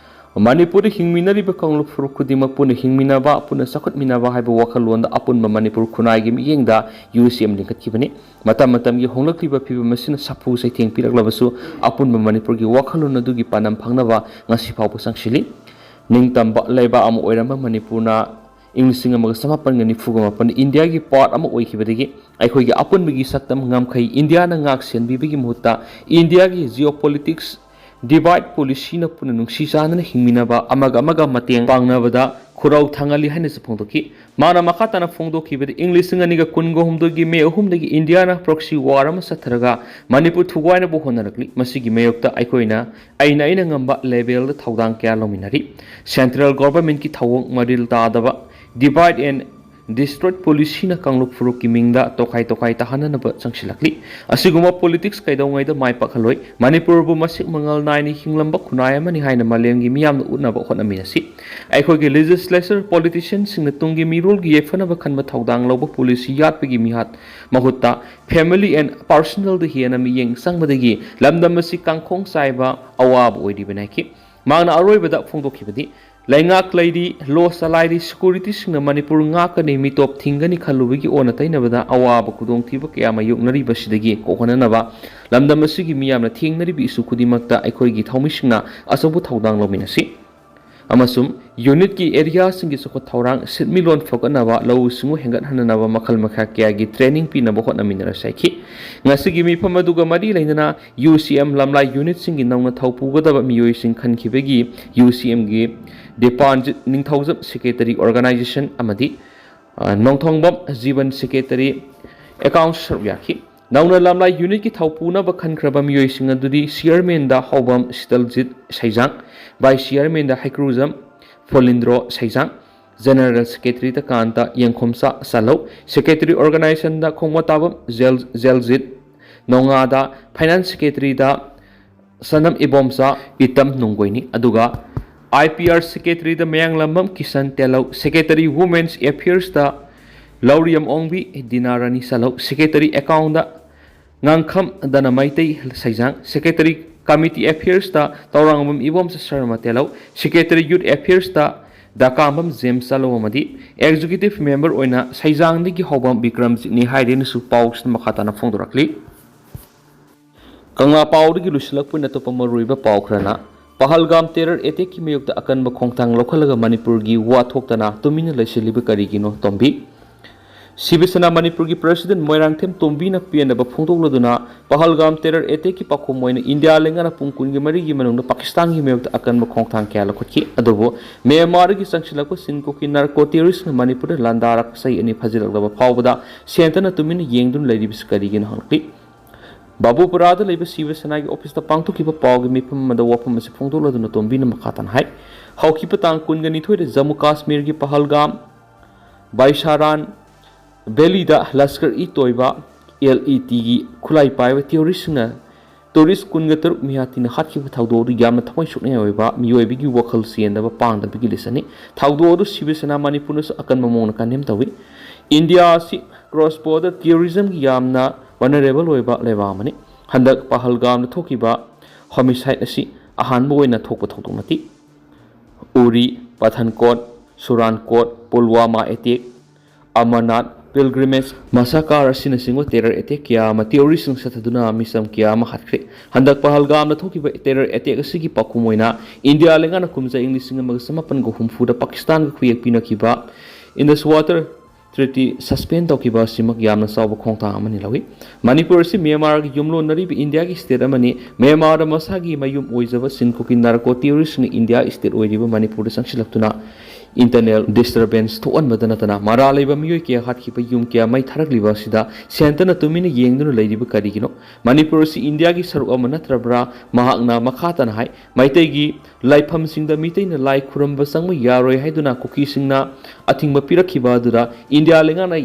ꯃꯅꯤꯄꯨꯔꯗ ꯍꯤꯡꯃꯤꯟꯅꯔꯤꯕ ꯀꯥꯡꯂꯨꯞ ꯐꯨꯔꯨꯞ ꯈꯨꯗꯤꯡꯃꯛ ꯄꯨꯟꯅ ꯍꯤꯡꯃꯤꯟꯅꯕ, ꯄꯨꯟꯅ ꯆꯥꯎꯈꯠꯃꯤꯟꯅꯕ ꯍꯥꯏꯕ ꯋꯥꯈꯜꯂꯣꯟꯗ ꯑꯄꯨꯟꯕ ꯃꯅꯤꯄꯨꯔ ꯈꯨꯟꯅꯥꯏꯒꯤ ꯃꯤꯠꯌꯦꯡꯗ UCM ꯂꯤꯡꯈꯠꯈꯤꯕꯅꯤ꯫ ꯃꯇꯝ ꯃꯇꯝꯒꯤ ꯍꯣꯡꯂꯛꯂꯤꯕ ꯐꯤꯕꯝ ꯑꯁꯤꯅ ꯁꯥꯐꯨ ꯆꯩꯊꯦꯡ ꯄꯤꯔꯛꯂꯕꯁꯨ, ꯑꯄꯨꯟꯕ ꯃꯅꯤꯄꯨꯔꯒꯤ ꯋꯥꯈꯜꯂꯣꯟ ꯑꯗꯨꯒꯤ ꯄꯥꯟꯗꯝ ꯐꯪꯅꯕ ꯉꯁꯤ ꯐꯥꯎꯕ ꯆꯪꯁꯤꯜꯂꯤ꯫ ꯅꯤꯡꯇꯝꯕ ꯂꯩꯕꯥꯛ ꯑꯃ ꯑꯣꯏꯔꯝꯕ ꯃꯅꯤꯄꯨꯔꯅ ꯏꯪ ꯂꯤꯁꯤꯡ ꯑꯃꯒ ꯆꯃꯥꯄꯟꯒ ꯅꯤꯐꯨꯒ ꯃꯥꯄꯟꯗ ꯏꯟꯗꯤꯌꯥꯒꯤ part ꯑꯃ ꯑꯣꯏꯈꯤꯕꯗꯒꯤ, ꯑꯩꯈꯣꯏꯒꯤ ꯑꯄꯨꯟꯕꯒꯤ ꯁꯛꯇꯝ ꯉꯝꯈꯩ ꯏꯟꯗꯤꯌꯥꯅ ꯉꯥꯛ ꯁꯦꯟꯕꯤꯕꯒꯤ ꯃꯍꯨꯠꯇ, ꯏꯟꯗꯤꯌꯥꯒꯤ geopolitics divide policyꯅ ꯄꯨꯟꯅ ꯅꯨꯡꯁꯤ ꯆꯥꯟꯅꯅ ꯍꯤꯡꯃꯤꯟꯅꯕ, ꯑꯃꯒ ꯑꯃꯒ ꯃꯇꯦꯡ ꯄꯥꯡꯅꯕꯗ ꯈꯨꯔꯧ ꯊꯥꯡꯍꯜꯂꯤ ꯍꯥꯏꯅꯁꯨ ꯐꯣꯡꯗꯣꯛꯈꯤ꯫ ꯃꯥꯅ ꯃꯈꯥ ꯇꯥꯅ ꯐꯣꯡꯗꯣꯛꯈꯤꯕꯗ, ꯏꯪ ꯂꯤꯁꯤꯡ ꯑꯅꯤꯒ ꯀꯨꯟꯒ ꯍꯨꯝꯗꯣꯏꯒꯤ ꯃꯦ ꯑꯍꯨꯝꯗꯒꯤ ꯏꯟꯗꯤꯌꯥꯅ proxy war ꯑꯃ ꯆꯠꯊꯔꯒ ꯃꯅꯤꯄꯨꯔ ꯊꯨꯒꯥꯏꯅꯕ ꯍꯣꯠꯅꯔꯛꯂꯤ꯫ ꯃꯁꯤꯒꯤ ꯃꯥꯌꯣꯛꯇ ꯑꯩꯈꯣꯏꯅ ꯑꯩꯅ ꯑꯩꯅ ꯉꯝꯕ levelꯗ ꯊꯧꯗꯥꯡ ꯀꯌꯥ ꯂꯧꯃꯤꯟꯅꯔꯤ꯫ Central governmentꯀꯤ ꯊꯧꯑꯣꯡ ꯃꯔꯤꯜ ꯇꯥꯗꯕ divide and destroy policyꯅ ꯀꯥꯡꯂꯨꯞ ꯐꯨꯔꯨꯞꯀꯤ ꯃꯤꯡꯗ ꯇꯣꯈꯥꯏ ꯇꯣꯈꯥꯏ ꯇꯥꯍꯟꯅꯅꯕ ꯆꯪꯁꯤꯜꯂꯛꯂꯤ꯫ ꯑꯁꯤꯒꯨꯝꯕ politics ꯀꯩꯗꯧꯉꯩꯗ ꯃꯥꯏ ꯄꯥꯛꯍꯜꯂꯣꯏ꯫ ꯃꯅꯤꯄꯨꯔꯕꯨ ꯃꯁꯤꯡ ꯃꯉꯥꯜ ꯅꯥꯏꯅ ꯍꯤꯡꯂꯝꯕ ꯈꯨꯟꯅꯥꯏ ꯑꯃꯅꯤ ꯍꯥꯏꯅ ꯃꯥꯂꯦꯝꯒꯤ ꯃꯤꯌꯥꯝꯅ ꯎꯠꯅꯕ ꯍꯣꯠꯅꯃꯤꯟꯅꯁꯤ꯫ ꯑꯩꯈꯣꯏꯒꯤ legislature, politicianꯁꯤꯡꯅ ꯇꯨꯡꯒꯤ ꯃꯤꯔꯣꯜꯒꯤ ꯌꯥꯏꯐꯅꯕ ꯈꯟꯕ ꯊꯧꯗꯥꯡ ꯂꯧꯕ policy ꯌꯥꯠꯄꯒꯤ ꯃꯤꯍꯥꯠ ꯃꯍꯨꯠꯇ family and personalꯗ ꯍꯦꯟꯅ ꯃꯤꯠꯌꯦꯡ ꯆꯪꯕꯗꯒꯤ ꯂꯝꯗꯝ ꯑꯁꯤ ꯀꯥꯡꯈꯣꯡ ꯆꯥꯏꯕ ꯑꯋꯥꯕ ꯑꯣꯏꯔꯤꯕꯅꯤ ꯍꯥꯏꯈꯤ꯫ ꯃꯍꯥꯛꯅ ꯑꯔꯣꯏꯕꯗ ꯐꯣꯡꯗꯣꯛꯈꯤꯕꯗꯤ, ꯂꯩꯉꯥꯛ ꯂꯩꯔꯤ, law ꯆꯂꯥꯏꯔꯤ, securityꯁꯤꯡꯅ ꯃꯅꯤꯄꯨꯔ ꯉꯥꯛꯀꯅꯤ, ꯃꯤꯇꯣꯞ ꯊꯤꯡꯒꯅꯤ ꯈꯜꯂꯨꯕꯒꯤ ꯑꯣꯟꯅ ꯇꯩꯅꯕꯗ ꯑꯋꯥꯕ ꯈꯨꯗꯣꯡꯊꯤꯕ ꯀꯌꯥ ꯃꯥꯌꯣꯛꯅꯔꯤꯕꯁꯤꯗꯒꯤ ꯀꯣꯛꯍꯟꯅꯅꯕ ꯂꯝꯗꯝ ꯑꯁꯤꯒꯤ ꯃꯤꯌꯥꯝꯅ ꯊꯦꯡꯅꯔꯤꯕ issue ꯈꯨꯗꯤꯡꯃꯛꯇ ꯑꯩꯈꯣꯏꯒꯤ ꯊꯧꯃꯤꯁꯤꯡꯅ ꯑꯆꯧꯕ ꯊꯧꯗꯥꯡ ꯂꯧꯃꯤꯟꯅꯁꯤ ꯑꯃꯁꯨꯡ unitꯀꯤ areaꯁꯤꯡꯒꯤ ꯆꯥꯎꯈꯠ ꯊꯧꯔꯥꯡ, ꯁꯦꯟꯃꯤꯠꯂꯣꯟ ꯐꯒꯠꯅꯕ, ꯂꯧꯎ ꯁꯤꯡꯎ ꯍꯦꯟꯒꯠꯍꯟꯅꯅꯕ ꯃꯈꯜ ꯃꯈꯥ ꯀꯌꯥꯒꯤ training ꯄꯤꯅꯕ ꯍꯣꯠꯅꯃꯤꯟꯅꯔꯁꯤ ꯍꯥꯏꯈꯤ꯫ ꯉꯁꯤꯒꯤ ꯃꯤꯐꯝ ꯑꯗꯨꯒ ꯃꯔꯤ ꯂꯩꯅꯅ UCM ꯂꯝꯂꯥꯏ unitꯁꯤꯡꯒꯤ ꯅꯧꯅ ꯊꯧ ꯄꯨꯒꯗꯕ ꯃꯤꯑꯣꯏꯁꯤꯡ ꯈꯟꯈꯤꯕꯒꯤ UCMꯒꯤ ꯗꯤꯄꯥꯟꯖꯤꯠ ꯅꯤꯡꯊꯧꯖꯝ secretary organization ꯑꯃꯗꯤ, ꯑ, ꯅꯣꯡꯊꯣꯡꯕꯝ ꯖꯤꯕꯟ secretary accounts ꯁꯔꯨꯛ ꯌꯥꯈꯤ꯫ ꯅꯧꯅ ꯂꯝꯂꯥꯏ unitꯀꯤ ꯊꯧ ꯄꯨꯅꯕ ꯈꯟꯈ꯭ꯔꯕ ꯃꯤꯑꯣꯏꯁꯤꯡ ꯑꯗꯨꯗꯤ chairmanꯗ ꯍꯥꯎꯕꯝ ꯁꯤꯇꯜꯖꯤꯠ ꯁꯩꯖꯥꯡ, vice chairmanꯗ ꯍꯩꯀ꯭ꯔꯨꯖꯝ ꯐꯣꯂꯤꯟꯗ꯭ꯔꯣ ꯁꯩꯖꯥꯡ, general secretaryꯗ ꯀꯥꯟꯇ ꯌꯦꯡꯈꯣꯝꯆꯥ ꯆꯥꯂꯧ, secretary organizationꯗ ꯈꯣꯡꯕꯣꯇꯥꯕꯝ ꯖꯦꯜ-, ꯖꯦꯜꯖꯤꯠ ꯅꯣꯡꯉꯥꯗ, finance secretaryꯗ ꯁꯅꯝ ꯏꯕꯣꯝꯆꯥ ꯄꯤꯇꯝ ꯅꯨꯡꯒꯣꯏꯅꯤ꯫ ꯑꯗꯨꯒ I P R Secretary the Mayanglambam Kisan ꯇꯦꯂꯧ, Secretary Women's Affairs ꯇ ꯂꯧꯔꯤꯌꯝ ꯑꯣꯡꯕꯤ ꯗꯤꯅꯥ ꯔꯥꯅꯤ ꯁꯂꯧ, Secretary Account ꯗ ꯉꯥꯡꯈꯝ ꯗꯅ ꯃꯩꯇꯩ ꯁꯩꯖꯥꯡ, Secretary Committee Affairs ꯇ Tourangbam ꯏꯕꯣꯝꯆ Sharma ꯇꯦꯂꯧ, Secretary Youth Affairs ꯇ ꯗꯀꯥꯝꯕꯝ ꯖꯦꯝꯁ ꯆꯥꯂꯧ ꯑꯃꯗꯤ Executive Member ꯑꯣꯏꯅ ꯁꯩꯖꯥꯡꯗꯒꯤ ꯍꯧꯕ ꯕꯤꯀ꯭ꯔꯝꯖꯤꯠꯅꯤ ꯍꯥꯏꯔꯦꯅꯁꯨ ꯄꯥꯎꯁꯤꯅ ꯃꯈꯥ ꯇꯥꯅ ꯐꯣꯡꯗꯣꯔꯛꯂꯤ꯫ ꯀꯪꯂꯥ ꯄꯥꯎꯗꯒꯤ ꯂꯣꯏꯁꯤꯜꯂꯛꯄ ꯑꯣꯏꯅ ꯑꯇꯣꯞꯄ ꯃꯔꯨꯑꯣꯏꯕ ꯄꯥꯎ ꯈꯔꯅ, ꯄꯍꯜꯒꯥꯝ terror attack ꯀꯤ ꯃꯥꯌꯣꯛꯇ ꯑꯀꯟꯕ ꯈꯣꯡꯊꯥꯡ ꯂꯧꯈꯠꯂꯒ ꯃꯅꯤꯄꯨꯔꯒꯤ ꯋꯥ ꯊꯣꯛꯇꯅ ꯇꯨꯃꯤꯟꯅ ꯂꯩꯁꯤꯜꯂꯤꯕ ꯀꯔꯤꯒꯤꯅꯣ? ꯇꯣꯝꯕꯤ꯫ ꯁꯤꯕ ꯁꯦꯅꯥ ꯃꯅꯤꯄꯨꯔꯒꯤ President ꯃꯣꯏꯔꯥꯡꯊꯦꯝ ꯇꯣꯝꯕꯤꯅ ꯄꯦꯟꯗꯕ ꯐꯣꯡꯗꯣꯛꯂꯗꯨꯅ ꯄꯍꯜꯒꯥꯝ terror attack ꯀꯤ ꯄꯥꯎꯈꯨꯝ ꯑꯣꯏꯅ ꯏꯟꯗꯤꯌꯥ ꯂꯩꯉꯥꯛꯅ ꯄꯨꯡ ꯀꯨꯟꯒꯤ ꯃꯔꯤꯒꯤ ꯃꯅꯨꯡꯗ ꯄꯥꯀꯤꯁꯇꯥꯟꯒꯤ ꯃꯥꯌꯣꯛꯇ ꯑꯀꯟꯕ ꯈꯣꯡꯊꯥꯡ ꯀꯌꯥ ꯂꯧꯈꯠꯈꯤ꯫ ꯑꯗꯨꯕꯨ ꯃ꯭ꯌꯥꯟꯃꯥꯔꯗꯒꯤ ꯆꯪꯁꯤꯜꯂꯛꯄ ꯆꯤꯟ ꯀꯣꯛꯀꯤ narco terrorist ꯅ ꯃꯅꯤꯄꯨꯔꯗ ꯂꯥꯟꯗꯥꯔꯛꯄ ꯆꯍꯤ ꯑꯅꯤ ꯐꯥꯖꯤꯜꯂꯛꯂꯕ ꯐꯥꯎꯕꯗ ꯁꯦꯟꯇꯔꯅ ꯇꯨꯃꯤꯟꯅ ꯌꯦꯡꯗꯨꯅ ꯂꯩꯔꯤꯕꯁꯤ ꯀꯔꯤꯒꯤꯅꯣ ꯍꯪꯂꯛꯂꯤ꯫ ꯕꯥꯕꯨꯄꯨꯔꯥꯗ ꯂꯩꯕ ꯁꯤꯕ ꯁꯦꯅꯥꯒꯤ office ꯇ ꯄꯥꯡꯊꯣꯛꯈꯤꯕ ꯄꯥꯎꯒꯤ ꯃꯤꯐꯝ ꯑꯃꯗ ꯋꯥꯐꯝ ꯑꯁꯤ ꯐꯣꯡꯗꯣꯛꯂꯗꯨꯅ ꯇꯣꯝꯕꯤꯅ ꯃꯈꯥ ꯇꯥꯅ ꯍꯥꯏ, ꯍꯧꯈꯤꯕ ꯇꯥꯡ ꯀꯨꯟꯒ ꯅꯤꯊꯣꯏꯗ ꯖꯝꯃꯨ ꯀꯥꯁꯃꯤꯔꯒꯤ ꯄꯍꯜꯒꯥꯝ ꯕꯥꯏꯁꯥꯔꯥꯟ valley ꯗ ꯂꯁꯀꯔ-ꯏ-ꯇꯣꯏꯕꯥ, L E T ꯒꯤ ꯈꯨꯠꯂꯥꯏ ꯄꯥꯏꯕ terrorist ꯁꯤꯡꯅ tourist ꯀꯨꯟꯒ ꯇꯔꯨꯛ ꯃꯤꯍꯥꯇꯤꯅ ꯍꯥꯠꯈꯤꯕ ꯊꯧꯗꯣꯛ ꯑꯗꯨ ꯌꯥꯝꯅ ꯊꯃꯣꯏ ꯁꯣꯛꯅꯤꯡꯉꯥꯏ ꯑꯣꯏꯕ, ꯃꯤꯑꯣꯏꯕꯒꯤ ꯋꯥꯈꯜ ꯆꯦꯟꯗꯕ ꯄꯥꯡꯗꯕꯒꯤ ꯂꯤꯆꯠꯅꯤ꯫ ꯊꯧꯗꯣꯛ ꯑꯗꯨ ꯁꯤꯕ ꯁꯦꯅꯥ ꯃꯅꯤꯄꯨꯔꯅꯁꯨ ꯑꯀꯟꯕ ꯃꯑꯣꯡꯗ condemn ꯇꯧꯏ꯫ ꯏꯟꯗꯤꯌꯥ ꯑꯁꯤ cross border terrorism ꯒꯤ ꯌꯥꯝꯅ vulnerable ꯑꯣꯏꯕ ꯂꯩꯕꯥꯛ ꯑꯃꯅꯤ꯫ ꯍꯟꯗꯛ ꯄꯍꯜꯒꯥꯝꯗ ꯊꯣꯛꯈꯤꯕ homicide ꯑꯁꯤ ꯑꯍꯥꯟꯕ ꯑꯣꯏꯅ ꯊꯣꯛꯄ ꯊꯧꯗꯣꯛ ꯅꯠꯇꯦ꯫ ꯎꯔꯤ, ꯄꯊꯟꯀꯣꯠ, ꯁꯨꯔꯥꯟꯀꯣꯠ, ꯄꯨꯜꯋꯥꯃꯥ attack, ꯑꯃꯔꯅꯥꯊ pilgrimage massacre ꯑꯁꯤꯅꯆꯤꯡꯕ terror attack ꯀꯌꯥ ꯑꯃ terrorist ꯁꯤꯡ ꯆꯠꯊꯗꯨꯅ ꯃꯤꯆꯝ ꯀꯌꯥ ꯑꯃ ꯍꯥꯠꯈ꯭ꯔꯦ꯫ ꯍꯟꯗꯛ ꯄꯍꯜꯒꯥꯝꯗ ꯊꯣꯛꯈꯤꯕ terror attack ꯑꯁꯤꯒꯤ ꯄꯥꯎꯈꯨꯝ ꯑꯣꯏꯅ ꯏꯟꯗꯤꯌꯥ ꯂꯩꯉꯥꯛꯅ ꯀꯨꯝꯖꯥ ꯏꯪ ꯂꯤꯁꯤꯡ ꯑꯃꯒ ꯆꯃꯥꯄꯟꯒ ꯍꯨꯝꯐꯨꯗ ꯄꯥꯀꯤꯁꯇꯥꯟꯒ ꯈꯨꯌꯦꯛ ꯄꯤꯅꯈꯤꯕ Indus Water Treaty suspend ꯇꯧꯈꯤꯕ ꯑꯁꯤꯃꯛ ꯌꯥꯝꯅ ꯆꯥꯎꯕ ꯈꯣꯡꯊꯥꯡ ꯑꯃꯅꯤ ꯂꯧꯏ꯫ ꯃꯅꯤꯄꯨꯔ ꯑꯁꯤ ꯃ꯭ꯌꯥꯟꯃꯥꯔꯒ ꯌꯨꯝꯂꯣꯟꯅꯔꯤꯕ ꯏꯟꯗꯤꯌꯥꯒꯤ state ꯑꯃꯅꯤ꯫ ꯃ꯭ꯌꯥꯟꯃꯥꯔꯗ ꯃꯁꯥꯒꯤ ꯃꯌꯨꯝ ꯑꯣꯏꯖꯕ ꯆꯤꯟ ꯀꯣꯛꯀꯤ narco terrorist ꯁꯤꯡꯅ ꯏꯟꯗꯤꯌꯥ state ꯑꯣꯏꯔꯤꯕ ꯃꯅꯤꯄꯨꯔꯗ ꯆꯪꯁꯤꯜꯂꯛꯇꯨꯅ internal disturbance ꯊꯣꯛꯍꯟꯕꯗ ꯅꯠꯇꯅ ꯃꯔꯥꯜ ꯂꯩꯕ ꯃꯤꯑꯣꯏ ꯀꯌꯥ ꯍꯥꯠꯈꯤꯕ, ꯌꯨꯝ ꯀꯌꯥ ꯃꯩ ꯊꯥꯔꯛꯂꯤꯕ ꯑꯁꯤꯗ ꯁꯦꯟꯇꯔꯅ ꯇꯨꯃꯤꯟꯅ ꯌꯦꯡꯗꯨꯅ ꯂꯩꯔꯤꯕ ꯀꯔꯤꯒꯤꯅꯣ? ꯃꯅꯤꯄꯨꯔ ꯑꯁꯤ ꯏꯟꯗꯤꯌꯥꯒꯤ ꯁꯔꯨꯛ ꯑꯃ ꯅꯠꯇ꯭ꯔꯕ꯭ꯔꯥ? ꯃꯍꯥꯛꯅ ꯃꯈꯥ ꯇꯥꯅ ꯍꯥꯏ, ꯃꯩꯇꯩꯒꯤ ꯂꯥꯏꯐꯝꯁꯤꯡꯗ ꯃꯤꯇꯩꯅ ꯂꯥꯏ ꯈꯨꯔꯨꯝꯕ ꯆꯪꯕ ꯌꯥꯔꯣꯏ ꯍꯥꯏꯗꯨꯅ ꯀꯨꯀꯤꯁꯤꯡꯅ ꯑꯊꯤꯡꯕ ꯄꯤꯔꯛꯈꯤꯕ ꯑꯗꯨꯗ ꯏꯟꯗꯤꯌꯥ ꯂꯩꯉꯥꯛꯅ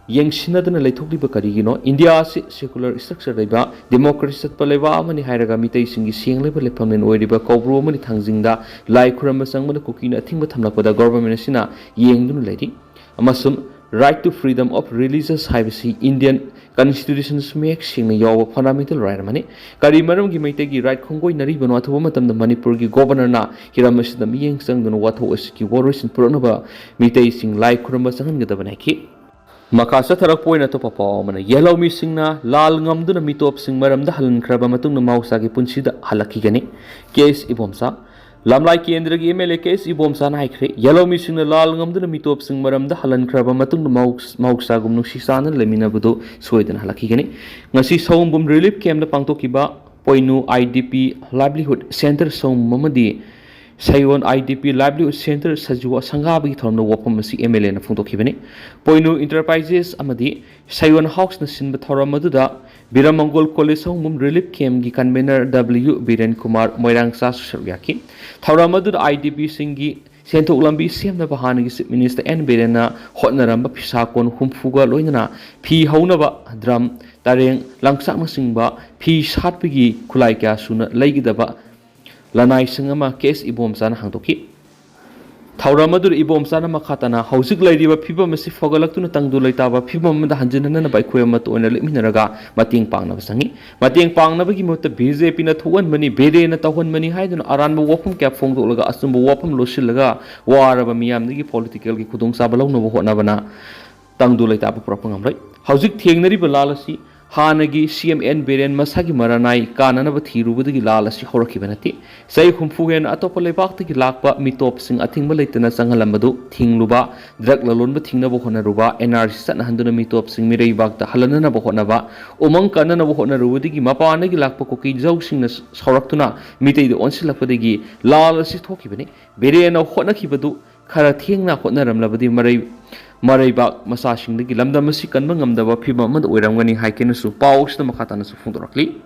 ꯌꯦꯡꯁꯤꯟꯅꯗꯅ ꯂꯩꯊꯣꯛꯂꯤꯕ ꯀꯔꯤꯒꯤꯅꯣ? ꯏꯟꯗꯤꯌꯥ ꯑꯁꯤ secular structure ꯂꯩꯕ, democracy ꯆꯠꯄ ꯂꯩꯕꯥꯛ ꯑꯃꯅꯤ ꯍꯥꯏꯔꯒ ꯃꯤꯇꯩꯁꯤꯡꯒꯤ ꯁꯦꯡꯂꯕ ꯂꯦꯞꯐꯝꯂꯦꯟ ꯑꯣꯏꯔꯤꯕ ꯀꯧꯕ꯭ꯔꯨ ꯑꯃꯗꯤ ꯊꯥꯡꯖꯤꯡꯗ ꯂꯥꯏ ꯈꯨꯔꯝꯕ ꯆꯪꯕꯗ ꯀꯨꯀꯤꯅ ꯑꯊꯤꯡꯕ ꯊꯝꯂꯛꯄꯗ government ꯑꯁꯤꯅ ꯌꯦꯡꯗꯨꯅ ꯂꯩꯔꯤ꯫ ꯑꯃꯁꯨꯡ right to freedom of religious ꯍꯥꯏꯕꯁꯤ Indian constitution ꯁꯨ ꯃꯌꯦꯛ ꯁꯦꯡꯅ ꯌꯥꯎꯕ fundamental right ꯑꯃꯅꯤ꯫ ꯀꯔꯤ ꯃꯔꯝꯒꯤ ꯃꯩꯇꯩꯒꯤ right ꯈꯣꯡꯒꯣꯏꯅꯔꯤꯕꯅꯣ? ꯑꯊꯨꯕ ꯃꯇꯝꯗ ꯃꯅꯤꯄꯨꯔꯒꯤ governor ꯅ ꯍꯤꯔꯝ ꯑꯁꯤꯗ ꯃꯤꯠꯌꯦꯡ ꯆꯪꯗꯨꯅ ꯋꯥꯊꯣꯛ ꯑꯁꯤꯒꯤ ꯋꯥꯔꯣꯏꯁꯤꯟ ꯄꯨꯔꯛꯅꯕ ꯃꯤꯇꯩꯁꯤꯡ ꯂꯥꯏ ꯈꯨꯔꯨꯝꯕ ꯆꯪꯍꯟꯒꯗꯕꯅꯤ ꯍꯥꯏꯈꯤ꯫ ꯃꯈꯥ ꯆꯠꯊꯔꯛꯄ ꯑꯣꯏꯅ ꯑꯇꯣꯞꯄ ꯄꯥꯎ ꯑꯃꯅ, ꯌꯦꯜꯍꯧꯃꯤꯁꯤꯡꯅ ꯂꯥꯜ ꯉꯝꯗꯨꯅ ꯃꯤꯇꯣꯞꯁꯤꯡ ꯃꯔꯝꯗ ꯍꯜꯍꯟꯈ꯭ꯔꯕ ꯃꯇꯨꯡꯗ ꯃꯍꯧꯁꯥꯒꯤ ꯄꯨꯟꯁꯤꯗ ꯍꯜꯂꯛꯈꯤꯒꯅꯤ꯫ ꯀꯦ ꯑꯦꯁ ꯏꯕꯣꯝꯆꯥ꯫ ꯂꯝꯂꯥꯏ ꯀꯦꯟꯗ꯭ꯔꯒꯤ ꯑꯦꯝ ꯑꯦꯜ ꯑꯦ ꯀꯦ ꯑꯦꯁ ꯏꯕꯣꯝꯆꯥꯅ ꯍꯥꯏꯈ꯭ꯔꯦ, ꯌꯦꯜꯍꯧꯃꯤꯁꯤꯡꯅ ꯂꯥꯜ ꯉꯝꯗꯨꯅ ꯃꯤꯇꯣꯞꯁꯤꯡ ꯃꯔꯝꯗ ꯍꯜꯍꯟꯈ꯭ꯔꯕ ꯃꯇꯨꯡꯗ ꯃꯍꯧ-, ꯃꯍꯧꯁꯥꯒꯨꯝ ꯅꯨꯡꯁꯤ ꯆꯥꯟꯅꯅ ꯂꯩꯃꯤꯟꯅꯕꯗꯨ ꯁꯣꯏꯗꯅ ꯍꯜꯂꯛꯈꯤꯒꯅꯤ꯫ ꯉꯁꯤ ꯁꯑꯣꯝꯕꯨꯝ relief camp ꯇ ꯄꯥꯡꯊꯣꯛꯈꯤꯕ ꯄꯣꯏꯅꯨ I D P livelihood centre ꯁꯑꯣꯝꯕꯨꯝ ꯑꯃꯗꯤ ꯁꯌꯣꯟ I D P livelihood centre Sajiwa ꯁꯪꯒꯥꯕꯒꯤ ꯊꯧꯔꯝꯗ ꯋꯥꯐꯝ ꯑꯁꯤ ꯑꯦꯝ ꯑꯦꯜ ꯑꯦꯅ ꯐꯣꯡꯗꯣꯛꯈꯤꯕꯅꯤ꯫ ꯄꯣꯏꯅꯨ Enterprises ꯑꯃꯗꯤ ꯁꯌꯣꯟ House ꯅ ꯁꯤꯟꯕ ꯊꯧꯔꯝ ꯑꯗꯨꯗ ꯕꯤꯔꯃꯪꯒꯣꯜ ꯀꯣꯂꯦꯖ ꯁꯑꯣꯝꯕꯨꯝ relief camp ꯀꯤ convener W ꯕꯤꯔꯦꯟ ꯀꯨꯃꯥꯔ ꯃꯣꯏꯔꯥꯡꯆꯥꯁꯨ ꯁꯔꯨꯛ ꯌꯥꯈꯤ꯫ ꯊꯧꯔꯝ ꯑꯗꯨꯗ I D P ꯁꯤꯡꯒꯤ ꯁꯦꯟꯊꯣꯛ ꯂꯝꯕꯤ ꯁꯦꯝꯅꯕ ꯍꯥꯟꯅꯒꯤ Chief Minister ꯑꯦꯟ ꯕꯤꯔꯦꯟꯅ ꯍꯣꯠꯅꯔꯝꯕ ꯐꯤꯁꯥ ꯀꯣꯟ ꯍꯨꯝꯐꯨꯒ ꯂꯣꯏꯅꯅ ꯐꯤ ꯍꯧꯅꯕ drum, ꯇꯔꯦꯡ, ꯂꯪꯆꯥꯛꯅꯆꯤꯡꯕ ꯐꯤ ꯁꯥꯠꯄꯒꯤ ꯈꯨꯠꯂꯥꯏ ꯀꯌꯥ ꯁꯨꯅ ꯂꯩꯒꯗꯕ ꯂꯅꯥꯏꯁꯪ ꯑꯃ ꯀꯦ ꯑꯦꯁ ꯏꯕꯣꯝꯆꯥꯅ ꯍꯥꯡꯗꯣꯛꯈꯤ꯫ ꯊꯧꯔꯝ ꯑꯗꯨꯗ ꯏꯕꯣꯝꯆꯥꯅ ꯃꯈꯥ ꯇꯥꯅ ꯍꯧꯖꯤꯛ ꯂꯩꯔꯤꯕ ꯐꯤꯕꯝ ꯑꯁꯤ ꯐꯒꯠꯂꯛꯇꯨꯅ ꯇꯪꯗꯨ ꯂꯩꯇꯥꯕ ꯐꯤꯕꯝ ꯑꯃꯗ ꯍꯟꯖꯤꯟꯅꯅꯕ ꯑꯩꯈꯣꯏ ꯑꯃꯠꯇ ꯑꯣꯏꯅ ꯂꯦꯞꯃꯤꯟꯅꯔꯒ ꯃꯇꯦꯡ ꯄꯥꯡꯅꯕ ꯆꯪꯏ꯫ ꯃꯇꯦꯡ ꯄꯥꯡꯅꯕꯒꯤ ꯃꯍꯨꯠꯇ ꯕꯤ ꯖꯦ ꯄꯤꯅ ꯊꯣꯛꯍꯟꯕꯅꯤ, ꯕꯦꯔꯦꯅ ꯇꯧꯍꯟꯕꯅꯤ ꯍꯥꯏꯗꯨꯅ ꯑꯔꯥꯟꯕ ꯋꯥꯐꯝ ꯀꯌꯥ ꯐꯣꯡꯗꯣꯛꯂꯒ ꯑꯆꯨꯝꯕ ꯋꯥꯐꯝ ꯂꯣꯠꯁꯤꯜꯂꯒ ꯋꯥꯔꯕ ꯃꯤꯌꯥꯝꯗꯒꯤ political ꯒꯤ ꯈꯨꯗꯣꯡꯆꯥꯕ ꯂꯧꯅꯕ ꯍꯣꯠꯅꯕꯅ ꯇꯪꯗꯨ ꯂꯩꯇꯥꯕ ꯄꯨꯔꯛꯄ ꯉꯝꯂꯣꯏ꯫ ꯍꯧꯖꯤꯛ ꯊꯦꯡꯅꯔꯤꯕ ꯂꯥꯜ ꯑꯁꯤ ꯍꯥꯟꯅꯒꯤ ꯁꯤ ꯑꯦꯝ ꯑꯦꯟ ꯕꯤꯔꯦꯟ ꯃꯁꯥꯒꯤ ꯃꯔꯥꯅꯥꯏ ꯀꯥꯟꯅꯅꯕ ꯊꯤꯔꯨꯕꯗꯒꯤ ꯂꯥꯜ ꯑꯁꯤ ꯍꯧꯔꯛꯈꯤꯕ ꯅꯠꯇꯦ꯫ ꯆꯍꯤ ꯍꯨꯝꯐꯨ ꯍꯦꯟꯅ ꯑꯇꯣꯞꯄ ꯂꯩꯕꯥꯛꯇꯒꯤ ꯂꯥꯛꯄ ꯃꯤꯇꯣꯞꯁꯤꯡ ꯑꯊꯤꯡꯕ ꯂꯩꯇꯅ ꯆꯪꯍꯜꯂꯝꯕꯗꯨ ꯊꯤꯡꯂꯨꯕ, drug ꯂꯂꯣꯟꯕ ꯊꯤꯡꯅꯕ ꯍꯣꯠꯅꯔꯨꯕ, ꯑꯦꯟ ꯑꯥꯔ ꯁꯤ ꯆꯠꯅꯍꯟꯗꯨꯅ ꯃꯤꯇꯣꯞꯁꯤꯡ ꯃꯤꯔꯩꯕꯥꯛꯇ ꯍꯜꯍꯟꯅꯅꯕ ꯍꯣꯠꯅꯕ, ꯎꯃꯪ ꯀꯟꯅꯅꯕ ꯍꯣꯠꯅꯔꯨꯕꯗꯒꯤ ꯃꯄꯥꯟꯗꯒꯤ ꯂꯥꯛꯄ ꯀꯨꯀꯤ ꯖꯧꯁꯤꯡꯅ ꯁꯥꯎꯔꯛꯇꯨꯅ ꯃꯤꯇꯩꯗ ꯑꯣꯟꯁꯤꯜꯂꯛꯄꯗꯒꯤ ꯂꯥꯜ ꯑꯁꯤ ꯊꯣꯛꯈꯤꯕꯅꯤ꯫ ꯕꯤꯔꯦꯟꯅ ꯍꯣꯠꯅꯈꯤꯕꯗꯨ ꯈꯔ ꯊꯦꯡꯅ ꯍꯣꯠꯅꯔꯝꯂꯕꯗꯤ ꯃꯔꯩ-, ꯃꯔꯩꯕꯥꯛ ꯃꯆꯥꯁꯤꯡꯗꯒꯤ ꯂꯝꯗꯝ ꯑꯁꯤ ꯀꯟꯕ ꯉꯝꯗꯕ ꯐꯤꯕꯝ ꯑꯃꯗ ꯑꯣꯏꯔꯝꯒꯅꯤ ꯍꯥꯏ ꯀꯦꯅꯁꯨ ꯄꯥꯎ ꯑꯁꯤꯗ ꯃꯈꯥ ꯇꯥꯅꯁꯨ ꯐꯣꯡꯗꯣꯔꯛꯂꯤ꯫